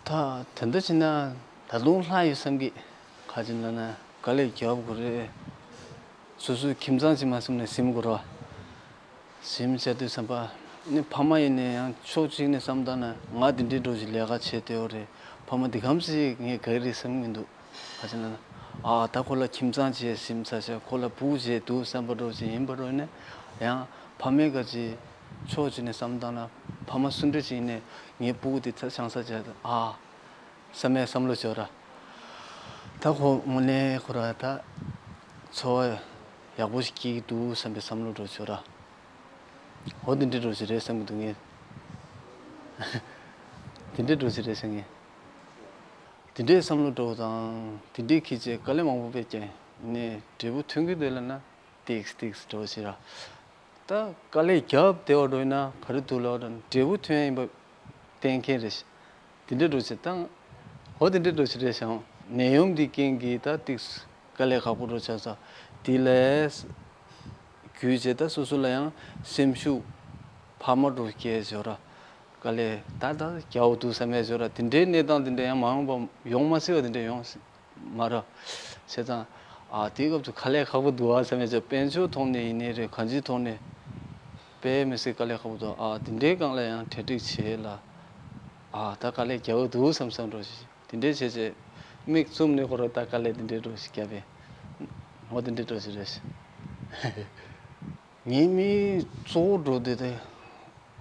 ད་དེ་འདྲ་བྱས་ན་ད་དུང་ལྷག་ཡོད་བསམ་གི། ག་ཅི་ན་ན་དཀའ་ལས་རྒྱབ་དགོས་རེད། སོ་སོའི་ཁྱིམ་ཚང་ཅིག་མ་བསམ་ནས་ཟིན་དགོས་ར། ཟིན་བྱས་དུས་ཙམ་པ། ནི་ཕ་མ་ཡིན་ནའི་ཡང་ཕྱོགས་གཅིག་ནས་བསམ་བཏང་ན་ང་འདི་འདྲའི་འགྲོ་ཞིག་ལས་ཀ་བྱས་བསྡད་ཡོད་རེད། ཕ་མ་འདི་གམ་ཞིག་ངས་ག་རེ་བསམ་གྱི་འདུག་ག་ཅི་ན་ན། ཨ་ད་ཁོ་ལ་ཁྱིམ་ཚང་བྱས་ཟིན་ཚར་ཤག་ཁོ་ལ་བུ་བྱས་འདུག་བསམ་པ་འགྲོ་ཞིག་ཡིན་པ་རོ་ནས། ཡང་ཕ་མའི་ག་ཅི་ཕྱོགས་གཅིག་ནས་བསམ་བཏང་ན་ཕ་མ་སུ་འདྲ་ཞིག་ཡིན་ནའི་ངའི་སྤུ་གུ་འདི་ཚ་ཆང་ས་བྱས་ཨ། བསམ་ཡས་བསམ་བློ་བྱོས་ར། ད་ཁོ་དངོས་གནས་ཁོ་ར་ད་འཚོ་བ་ཡག་པོ་ཞིག་སྐྱེལ་གྱི་འདུག་བསམ་པའི་བསམ་བློ་འགྲོ་བྱོས་ར། འོ་འདི་འདྲ་འགྲོ་ཞིག་རེད་བསམ་གྱི་འདུག་ངས། འདི་འདྲ་འགྲོ་ཞིག་རེད་བསམ་ངས། འདི་འདྲའི་བསམ་བློ་འགྲོ་དང་འདི་འདྲའི་ཁྱི་ཆེ་དཀའ་ལས་མང་པོ་བས་ཀྱང་ནས་འབྲས་བུ་ཐོན་གྱི་འདུག་ལབ་ན་ཏིག་ཏིག་འགྲོ་ཞིག་ར། ད་དཀའ་ལས་རྒྱབ་བསྡད་པ་འགྲོ་ཡིན་ན་ག་རེ་འདུག་ལབ་དང་འབྲས་བུ་ཐོན་ཡིན་པ་གཏན་འཁེལ་རེད། དེ་འདྲ་འགྲོ་ཆེ་དང་། ཧོ་དེ་འདྲ་འགྲོ་ཆེ་རེད་ཤག་ནད་ཡམས་འདི་རྐྱེན་གྱིས་ད་ཏིག་དཀའ་ལས་ཁག་པོ་འགྲོ་ཆགས་ས། དེ་ལས་རྒྱུས་བྱས་ད་སོ་སོ་ལ་ཡང་སེམས་ཤུགས་འཕར་མ་འགྲོ་སྐྱེས་ཟེར་ར། དཀའ་ལས་ད་ད་རྒྱའོ་འདུག་བསམ་ཡས་ཟེར་ར། དེ་འདྲའི་གནས་སྟངས་དེ་འདྲ་ཡང་མ་འོངས་པ་ཡོང་མ་སྲིད་པ་དེ་འདྲ་ཡོང་སྲིད། མ་ར། བྱས་ཙང་། ཨ་དེའི་སྐབས་སུ་དཀའ་ལས་ཁག་པོ་འདུག་ཨ་བསམ་ཡས་ཅིག་དཔལ་འབྱོར་ཐོག་ནས་ཡིན་ནའི་རེད། གང་ཅིའི་ཐོག་ནས་དཔེ་མི་སྲིད་དཀའ་ལས་ཁག་པོ་འདུག་ཨ་དེ་འདྲའི་སྒང་ལ་ཡང་གྲ་སྒྲིག་བྱེད་ལ། ཨ་ད་དཀའ་ལས་རྒྱག་གི་འདུག་བསམ་བསམ་འགྲོ་ཞིག་དེ་འདྲའི་བྱས་བྱས་མིག་བཙུམ་ནས་ཁོ་ར་ད་དཀའ་ལས་དེ་འདྲའི་འགྲོ་ཞིག་བརྒྱབ་པས། འོ་དེ་འདྲའི་འགྲོ་ཞིག་རེད། ངའི་མིའི་གཙོ་བོ་འགྲོ་དེ་དེ།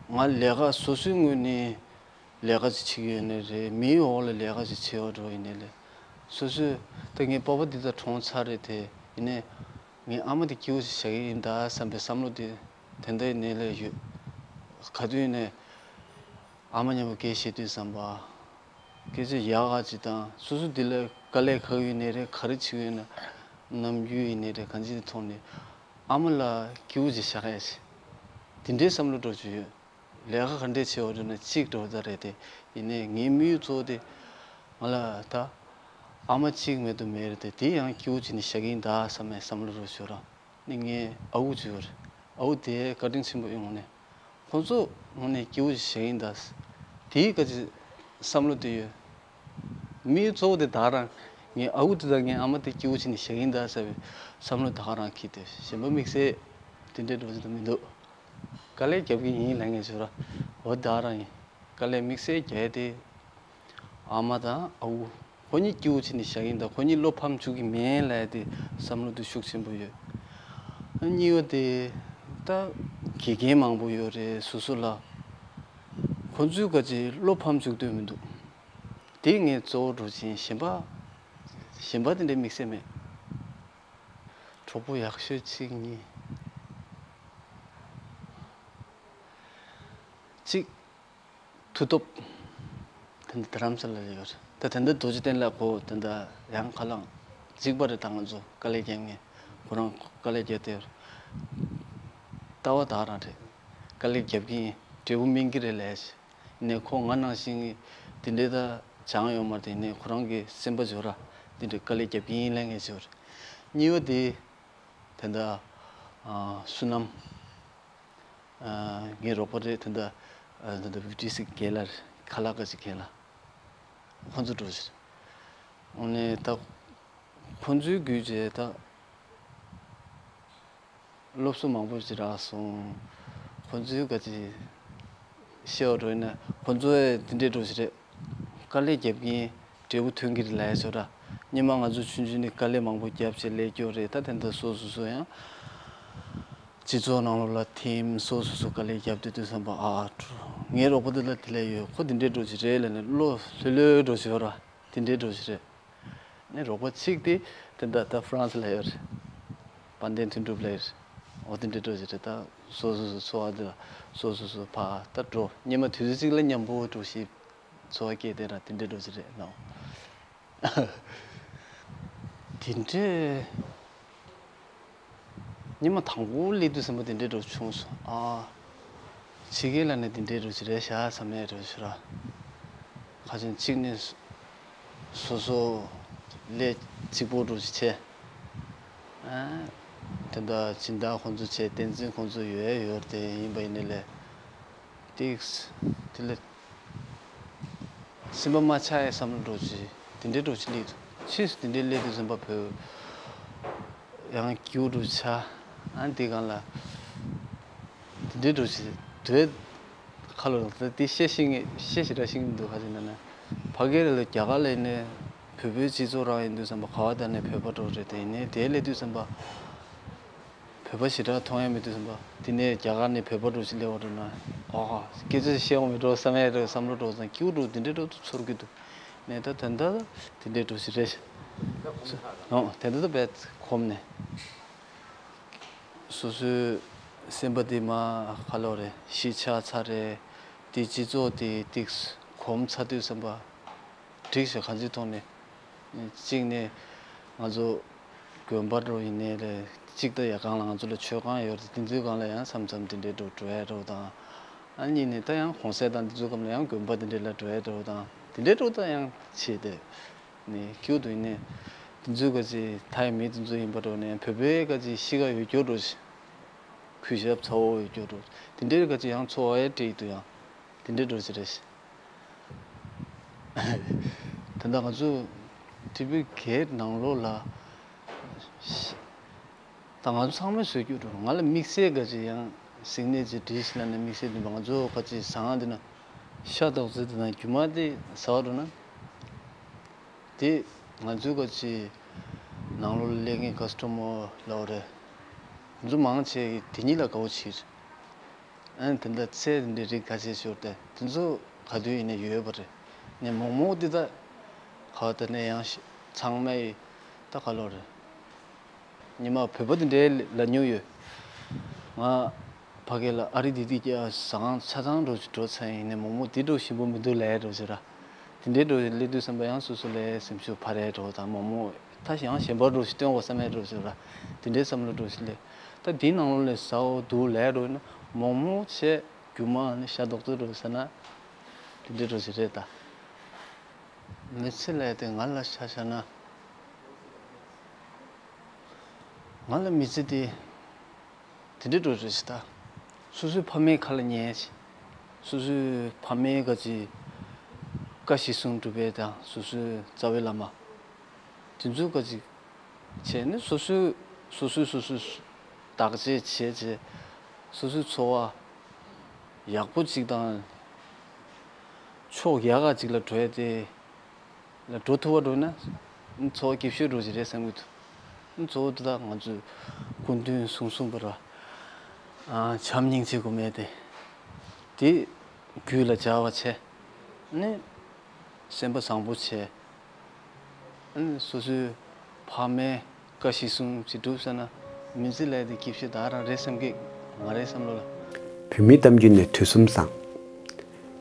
ང་ལས་ཀ་སོ་སོའི་ངོས་ནས། ལས་ཀ་ཅིག་བྱེད་ཀྱི་ཡོད་ནི་རེད། མིའི་འོག་ལ་ལས་ཀ་ཅིག་བྱེད་པ་འགྲོ་ཡིན་ནི་ལས། སོ་སོས་ད་ངའི་པ་ཕ་འདི་ད་གྲོངས་ཚར་རེད་དེ། ཡིན་ནའི་ངའི་ཨ་མ་དེ་སྐྱིད་པོ་ཞིག་བྱ་གི་ཡིན་ད་བསམ་པའི་བསམ་བློ་དེ་དེ་འདྲ་ཡིན་ནི་ལས་ཡོད། ག་དུས་ཡིན་ནའི་ཨ་མ་མཉམ་པོ་སྐད་བཤད་དུས་བསམ་པ། སྐད་ཆ་ཡག་ག་ཅིག་དང་སོ་སོ་འདི་ལ་དཀའ་ལས་ཁག་ཡོད་ནི་རེད། ག་རེ་བྱེད་ཀྱི་ཡོད་ན་ནམ་རྒྱུན་ཡིན་ནི་རེད། གང་ཅི་དེ་ཐོག་ནས་ཨ་མ་ལ་སྐྱིད་པོ་ཞིག་བྱ་ག་ཡ་ཞིག་དེ་འདྲའི་བསམ་བློ་འགྲོ་རྒྱུ་ཡོད། ལས་ཀ་ག་འདྲས་བྱེད་པ་འགྲོ་ན་གཅིག་འགྲོ་ད་རེད་དེ། ཡིན་ནའི་ངའི་དམིགས་ཡུལ་གཙོ་བོ་དེ་ང་ལ་ད་ཨ་མ་གཅིག་མེད་དུ་མེད་རེད་དེ། དེ་ཡང་སྐྱིད་པོ་བྱས་ནས་བཞག་གི་ཡིན་ད་བསམ་པའི་བསམ་བློ་རུ་ཤོར་ར། ནི་ངའི་ཨ་ཁུ་གཅིག་ཡོད་རེད། ཨ་ཁུ་དེ་བཀའ་དྲིན་ཆེན་པོ་ཡོང་ནས་ཁོང་ཚོ་ངོ་ནས་སྐྱིད་པོ་ཞིག་བྱས་ཡིན་ད། དེའི་ག་ཅི་བསམ་བློ་དེ་ཡོད། དམིགས་ཡུལ་གཙོ་བོ་དེ་ད་ག་རང་ངའི་ཨ་ཁུ་དེ་དང་ངའི་ཨ་མ་དེ་སྐྱིད་པོ་བྱས་ནས་བཞག་གི་ཡིན་ད་ཟེར་བའི་བསམ་བློ་ད་ག་རང་འཁྱེར་ཏེ་གཞན་པ་དམིགས་བསལ་དེ་འདྲའི་འགྲོ་རྒྱུ་མི་འདུག་དཀའ་ལས་རྒྱབ་ཀྱི་ཡིན་ལབ་ངེས་བྱོས་ར། འོ་ད་རང་ཡིན། དཀའ་ལས་དམིགས་བསལ་རྒྱག་ཡ་དེ། ཨ་མ་དང་ཨ་ཁུ། ཁོ་གཉིས་སྐྱིད་པོ་བྱས་ནས་བཞག་གི་ཡིན་ད། ཁོ་གཉིས་བློ་ཕམ་བཅུག་གི་མིན་ལབ་ཡ་དེ་བསམ་བློ་དེ་ཤུགས་ཆེན་པོ་ཡོད། གཉིས་པ་དེ། ད་དགེ་རྒན་མང་པོ་ཡོད་རེད་སོ་སོ་ལ། ཁོ་ཚོའི་ག་ཅི་བློ་ཕམ་བཅུག་འདོད་མི་འདུག་དེ་ངས་གཙོ་བོ་འགྲོ་ཅིང་གཞན་པ། གཞན་པ་དེ་འདྲའི་དམིགས་བསལ་མེད། གྲོགས་པོ་ཡག་ཤོས་གཅིག་གཉིས། གཅིག་མཐུ་སྟོབས། དེ་འདྲ་རྡ་རམ་ས་ལ་ཡོད་རེད། ད་དེ་འདྲ་རྡོ་རྗེ་གདན་ལ་ཁོ་དེ་འདྲ་ཡང་ཁ་ལག་གཅིག་པ་རེད། ད་ང་ཚོ་དཀའ་ལས་རྒྱག་མཁན་ཁོ་རང་དཀའ་ལས་རྒྱག་བསྡད་ཡོད་རེད། ལྟ་བ་དག་རང་རེད། དཀའ་ལས་རྒྱབ་ཀྱི་ཡིན། འབྲས་བུ་སྨིན་གྱི་རེད་ལས། ནས་ཁོ་ང་ནང་བཞིན་དེ་འདྲའི་ད་ སྦྱང་ཡོད་མ་རེད། དེ་ནས་ཁོ་རང་གི་སེམས་པ་བྱོས་ར་དེ་འདྲའི་དཀའ་ལས་རྒྱབ་ཀྱིན་ལས་ངན་བྱོས་རེད། གཉིས་པ་དེ་དེ་འདྲ་བསོད་ནམས། ངའི་རོགས་པ་རེད། དེ་འདྲ་དེ་འདྲ་བི་ཏི་སི་གི་རྒན་ལགས་རེད། ཁ་ལག་ག་ཅིག་རྒན་ལགས། ཁོ་ཚོ་འགྲོ་ཞིག་འོ་ནས་ད་ཁོ་ཚོའི་བརྒྱུད་བྱས་ད་སློབ་གསོ་མང་པོ་ཞིག་རག་སོང་། ཁོ་ཚོའི་ག་ཅིག་བཤད་པ་འགྲོ་ཡིན་ན་ཁོ་ཚོ་ཨེ་དེ་འདྲས་འགྲོ་ཞིག་རེད། དཀའ་ལས་རྒྱབ་ཀྱིན་འབྲས་བུ་ཐོན་གྱི་རེད་ལབ་ཡ་ཆོག་ར། སྔོན་མ་ང་ཚོ་ཆུང་ཆུང་ནས་དཀའ་ལས་མང་པོ་རྒྱབ་བྱས་སླེབས་ཀྱི་ཡོད་རེད། ད་དེ་འདྲ་སོ་སོ་སོ་ཡང་སྤྱི་ཚོགས་ནང་ལོགས་ལ་ཐིམ་སོ་སོ་སོ་དཀའ་ལས་རྒྱབ་དུས་དུས་བསམ་པ་ཨ་ངའི་རོགས་པ་འདི་ལ་དེ་ལས་ཡོད། ཁོ་དེ་འདྲས་འགྲོ་ཞིག་རེད་ལབ་ནས་བློ་ལྷོད་ལྷོད་འགྲོ་ཞིག་ཡོད་ར། དེ་འདྲས་འགྲོ་ཞིག་རེད། ནས་རོགས་པ་གཅིག་དེ་དེ་འདྲ་ད་ཧྥ་རན་སི་ལ་ཡོད་རེད། དཔལ་ལྡན་དོན་གྲུབ་ལ་ཡོད་རེད། འོ་དེ་འདྲས་འགྲོ་ཞིག་རེད། ད་སོ་སོ་སོ་འཚོ་བ་འདི་ལ་སོ་སོ་སོ་ཕ་ད་འགྲོ་སྔོན་མ་དུས་ཚོད་གཅིག་ལ་མཉམ་པོ་འགྲོ་ཞིག་འཚོ་བ་སྐྱེལ་དེ་ར་དེ་འདྲས་འགྲོ་ཞིག་རེད་ནོ། དེ་འདྲས། ཉི་མ་དང་པོ་སླེབས་དུས་ཙམ་པ་དེ་འདྲའི་འགྲོ་བྱུང་སོང་ཨ། ཕྱི་རྒྱལ་ལ་ནི་དེ་འདྲའི་འགྲོ་ཅི་རེད་ཤག་བསམ་ཡས་འགྲོ་ཞུ་ར། ཁ་ཅན་གཅིག་ནི་སོ་སོ་ལས་གཅིག་པོ་འགྲོ་ཅི་བྱས། ཨ། དེ་འདྲ་སྦྱིན་བདག་ཁོང་ཚོ་བྱས་བསྟན་འཛིན་ཁོང་ཚོ་ཡོད་ཡོད་དེ་ཡིན་པ་ཡིན་ནི་ལས། ཏིགས། དེ་ལས། སེམས་པ་མ་ཆགས་ཡ་བསམ་བློ་འགྲོ་ཅི། དེ་འདྲའི་འགྲོ་ཅི་སླེབས་འདུག་ཕྱིས་སུ་དེ་འདྲའི་སླེབས་དུས་ཙམ་པ་བོད། ཡང་སྐྱིད་པོ་འགྲོ་ཆ། ཨ་འདི་གང་ལ། དེ་འདྲའི་འགྲོ་ཅི། དོད། ཁ་ལོ་ལ་དེ་བཤད་ཤེས་ངེས་བཤད་ཞེ་དྲག་ཤེས་ཀྱི་མི་འདུག་ཁ་ཅིག་ན་ན། ཕ་གིར་ལ་རྒྱ་གར་ལ་ཡིན་ནའི། བོད་པའི་སྤྱི་ཚོགས་རང་ཡིན་དུས་ཙམ་པ་ག་བ་དང་ནས་བོད་པ་འགྲོ་རེད་དེ་ཡིན་ནའི་དེ་སླེབས་དུས་ཙམ་པ། བོད་པ་ཞེ་དྲག་མཐོང་ཡ་མེད་དུས་ཙམ་པ། དེ་ནས་རྒྱ་གར་ནས་བོད་པ་འགྲོ་ཞིག་སླེབས་པ་འགྲོ་ན། ཨོ་ཧ། སྐད་ཆ་བཤད་འོང་མི་འགྲོ་བསམ་ཡ་རེད་བསམ་བློ་འགྲོ་ཙང་སྐྱིད་པོ་འགྲོ་དེ་འདྲའི་འགྲོ་དུ་ཚོར་གྱི་འདུག་ནས་ད་ད་ལྟ་དེ་འདྲའི་འགྲོ་ཞིག་རེད། ཨོ་དེ་ལྟ་ད་བས་གོམས་ནས། སོ་སོའི་སེམས་པ་དེ་མ་ཁ་ལོ་རེད་གཞིས་ཆགས་ཚར་རེད། དེ་སྤྱི་ཚོགས་དེ་ཏིགས་གོམས་ཚར་དུས་བསམ་པ། འགྲིག་ཤག་གང་ཅིའི་ཐོག་ནས། གཅིག་ནས་ང་ཚོ་དགོན་པ་འགྲོ་ཡིན་ནའི་རེད། གཅིག་ད་ཡ་གང་ལ་ང་ཚོ་ལ་མཆོད་ཁང་ཡོད་རེད། དེ་ཚོའི་སྒང་ལ་ཡང་མཚམས་མཚམས་དེ་འདྲའི་འགྲོ་འགྲོ་ཡ་འགྲོ་དང་། ཨ་གཉིས་ནས་ད་ཡང་གུང་སེང་དང་དེ་ཚོའི་སྐབས་ལ་ཡང་དགོན་པ་དེ་འདྲའི་ལ་འགྲོ་ཡ་འགྲོ་དང་དེ་འདྲའི་འགྲོ་ད་ཡང་བྱས་ཏེ། ནས་སྐྱོ་དུ་ཡིན་ནའི། དེ་ཚོའི་ག་ཅི་ཐའི་མི་དེ་ཚོ་ཡིན་པ་འགྲོ་ནས་བོད་པའི་ག་ཅི་གཤིས་ཀ་ཡོད་སྐྱོ་འགྲོ་ཞིག་གུས་ཞབས་ཚ་བོ་ཡོད་སྐྱོ་འགྲོ། དེ་འདྲའི་ག་ཅི་ཡང་འཚོ་བ་ཡ་བྲིས་འདུག་ཡང་། དེ་འདྲའི་འགྲོ་ཅི་རེད། ད་ལྟ་ང་ཚོ་ཊི་བི་གའི་ནང་ལོགས་ལ། ད་ང་ཚོ་ཚང་མས་བཟོས་རྒྱུ་འགྲོ་ང་ལ་དམིགས་བསལ་ག་ཅི་ཡང་གཟིགས་ནས་ཅི་བྲིས་ཤི་ལ་ནས་དམིགས་བསལ་འདི་ང་ཚོ་ག་ཅི་ཟང་འདི་ན་ཤ་དོག་ཙེ་འདི་ན་རྒྱུ་མ་དེ་ཟ་བ་འགྲོ་ན། དེ་ང་ཚོའི་ག་ཅི་ནང་ལོགས་ལ་སླེབས་མཁན་ཀ་སི་ཊོ་མར་ལབ་རེད། ང་ཚོ་མང་ཆེ་གི་དེ་གཉིས་ལ་དགའ་བོ་བྱེད། ཨན་དེ་འདྲ་ཚད་འདི་རིགས་ཁ་ཤས་ཤོར་ཏེ་དེ་ཚོ་ག་དུས་ཡིན་ན་ཡོད་པ་རེད། ནས་མོག་མོག་འདི་ད་ག་བ་ད་ནས་ཡང་ཤ་ཚང་མ་ཡི་ད་ག་ལོ་རེད། ཉི་མ་བོད་པ་དེ་འདྲའི་ལ་ཉུ་ཡོད། ང་ཕ་གི་ལ་ཨ་རི་དེ་དུས་ཀྱི་ཟང་ཆ་ཚང་འགྲོ་འགྲོ་ཚར་ཡིན་ནས་མོག་མོག་དེ་འགྲོ་ཞིམ་པོ་མི་འདུག་ལས་འགྲོ་ཟེར་ར། དེ་འདྲའི་འགྲོ་སླེབས་དུས་བསམ་པ་ཡང་སོ་སོ་ལས་སེམས་ཤུགས་འཕར་ཡས་འགྲོ་དང་མོག་མོག་ད་ཡང་གཞན་པ་འགྲོ་ཞིག་སྟོན་དགོས་བསམ་ཡས་འགྲོ་ཟེར་ར། དེ་འདྲའི་བསམ་བློ་འགྲོ་ཞིག་ལས། ད་དེའི་ནང་ལོགས་ལས་ཟ་འོ་འདུག་ལས་འགྲོ་ན་མོག་མོག་བྱས་རྒྱུ་མ་ནི་ཤ་རྡོག་ཏུ་འགྲོ་ཟེར་ན། དེ་འདྲའི་འགྲོ་ཞིག་རེད་ད། མི་ཚེ་ལས་དེ་ང་ལ་ཆ་བཞག་ན། ང་ལ་མི་ཚེ་དེ་དེ་འདྲའི་འགྲོ་རེད་ཟེར་ད། སོ་སོའི་ཕ་མའི་ཁ་ལ་ཉན་ཞིག་སོ་སོའི་ཕ་མའི་ག་ཅི་བཀའ་གཞི་བཟུང་སྒྲུབ་པའི་དང་སོ་སོའི་རྩ་བའི་བླ་མ། དེ་ཚོའི་ག་ཅི་བྱས་ནས་སོ་སོའི་སོ་སོའི་སོ་སོའི་བདག་གཅེས་བྱས་བྱས་སོ་སོའི་འཚོ་བ་ཡག་པོ་ཅིག་དང་ཕྱོགས་ཡག་ག་ཅིག་ལ་འགྲོ་ཡ་དེ། ལ་འགྲོ་ཐུབ་པ་འགྲོ་ན། འཚོ་བ་སྐྱིད་ཤོས་འགྲོ་ཞིག་རེད་བསམ་གྱི་འདུག་འཚོ་བ་འདི་དག་ང་ཚོས་སྐུ་མདུན་གསུང་གསུངས་པ་ར། བྱམས་སྙིང་རྗེ་སྒོམ་ཡས་དེ། དེ་རྒྱུད་ལ་སྦྱར་བ་བྱས། ནི། སེམས་པ་བཟང་པོ་བྱས། ནི་སོ་སོའི་ཕ་མའི་བཀའ་གཞི་བཟུང་ཅིག་སྒྲུབ་ས་ན། མི་ཚེ་ལས་དེ་སྐྱིད་ཤོས་ད་རང་རེད་བསམ་གྱི་ང་རའི་བསམ་བློ་ལ། བོད་མིའི་གཏམ་རྒྱུད་ནས་དུས་གསུམ་བཟང་།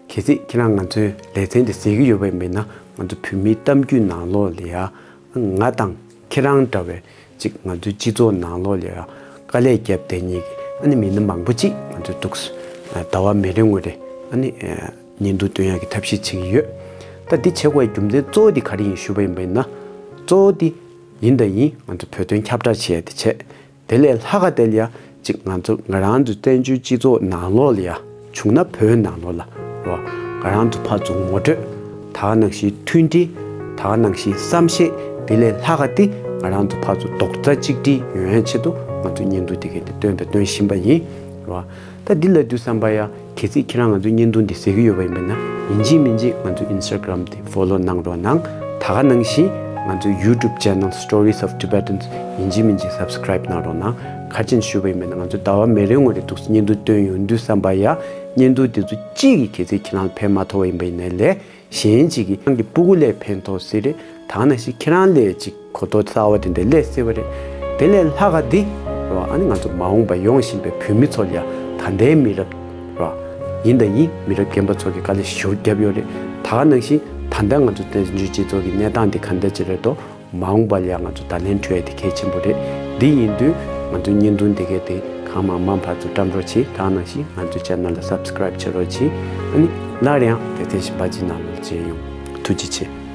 གལ་སྲིད་ཁྱེད་རང་ང་ཚོའི་ལེ་ཚན་འདི་གཟིགས་ཀྱི་ཡོད་པ་ཡིན་ན་ང་ཚོ་བོད་མིའི་གཏམ་རྒྱུད་ནང་ལོགས་ལ་ཡ་ང་དང་ཁྱེད་རང་འདྲ་བའི་ཅིག་ང་ཚོའི་སྤྱི་ཚོགས་ནང་ལོགས་ལ་ཡ་དཀའ་ལས་བརྒྱབ་བསྡད་མཁན་གྱི་ཨ་ནི་མི་སྣ་མང་པོ་ཅིག་ང་ཚོའི་འདུག་ཟླ་བ་མེ་རེ་ངོ་རེ་ཨ་ནི་བརྙན་ཐུང་སྟོན་ཡག་གི་ཐབས་ཤེས་བྱེད་ཀྱི་ཡོད། ད་འདི་བྱེད་དགོས་རྒྱུ་མཚན་གཙོ་བོ་འདི་ག་རེ་ཡིན་ཞུས་པ་ཡིན་པ་ཡིན་ན། གཙོ་བོ་འདི་ཡིན་དང་ཡིན། ང་ཚོ་བོད་དོན་ཁྱབ་བསྒྲགས་བྱེད་ཡ་དེ་བྱས། དེ་ལས་ལྷག་ག་དེ་ལ་ཡ་ཅིག་ང་ཚོ་ང་རང་ཚོ་བཙན་བྱོལ་སྤྱི་ཚོགས་ནང་ལོགས་ལ་ཡ། བྱུང་ན་བོད་ནང་ལོགས་ལ་རོ། ང་རང་ཚོ་ཕར་ཚུར་ངོ་སྤྲོད། ད་ག་ནང་བཞིན་མཐུན་སྒྲིལ། ད་ག་ནང་བཞིན་བསམ་ཤེས། དེ་ལས་ལྷག་ག་དེ་ང་རང་ཚོ་ཕར་ཚུར་རྡོག་རྩ་གཅིག་སྒྲིལ་ཡོང་ཡ་ཆེད་དུ་ང་ཚོ་བརྙན་ཐུང་དེ་གའི་དེ་སྟོན་དང་སྟོན་བཞིན་པ་ཡིན་རོ། ད་འདི་ལབ་དུས་ཙམ་པ་ཡ། གལ་སྲིད་ཁྱེད་རང་ང་ཚོའི་བརྙན་ཐུང་འདི་གཟིགས་ཀྱི་ཡོད་པ་ཡིན་པ་ན། ཡིན་གཅིག་མིན་གཅིག་ང་ཚོའི་Instagram་དེ་follow་གནང་རོགས་གནང་། ད་ག་ནང་བཞིན་ང་ཚོའི་YouTube channel Stories of Tibetans་ཡིན་གཅིག་མིན་གཅིག་subscribe་གནང་རོགས་གནང་། ག་རེ་བྱས་ནས་ཞུས་པ་ཡིན་པ་ན། ང་ཚོ་ཟླ་བ་མི་རེ་ངོ་རེ་འདུག་སེ་བརྙན་ཐུང་སྟོན་ཡོང་དུས་ཙམ་པ་ཡ། བརྙན་ཐུང་དེ་ཚོ་གཅིག་གིས་གལ་སྲིད་ཁྱེད་རང་ལ་ཕན་མ་ཐོགས་པ་ཡིན་པ་ཡིན་ནའི་ལས། གཞན་གཅིག་གིས་ཁྱེད་རང་གི་སྤུ་གུ་ལ་ཕན་ཐོགས་སྲིད་རེད། ད་ག་ནང་བཞིན་ཁྱེད་རང་ལ་ཅིག་གོ་རྟོགས་གསར་བ་དེ་འདྲ་སླེབས་སྲིད་པ་རེད། དེ་ལས་ལྷག་ག་འདི་རོ། ཨ་ནི་ང་ཚོ་མ་འོངས་པ་ཡོང་བཞིན་པའི་བོད་མི་ཚོ་ལ་ཡ། ད་ལྟའི་མི་རབས་རོ། ཡིན་དང་ཡིན། མི་རབས་རྒན་པ་ཚོ་གིས་དཀའ་ལས་ཞེ་པོ་བརྒྱབ་ཡོད་རེད། ད་ག་ནང་བཞིན་ད་ལྟ་ང་ཚོ་བཙན་བྱོལ་སྤྱི་ཚོགས་ཀྱི་གནས་སྟངས་འདི་ག་འདྲ་ཅིག་རེད་དོ། མ་འོངས་པ་ལ་ཡ་ང་ཚོ་བརྡ་ལན་སྤྲོད་ཡ་དེ་གལ་ཆེན་པོ་རེད། འདི་ཡིན་དུས་ང་ཚོའི་བརྙན་ཐུང་འདི་གའི་དེ་གང་མང་མང་ཕར་ཚུར་བཀྲམ་རོགས་གྱིས། ད་ག་ནང་བཞིན་ང་ཚོའི་channel་ལ་subscribe་བྱེད་རོགས་གྱིས། ཨ་ནི་སླར་ཡང་དེ་ཐེངས་ཤིག་པ་ཅིག་ནང་ལ་མཇལ་ཡོང་། ཐུགས་རྗེ་ཆེ།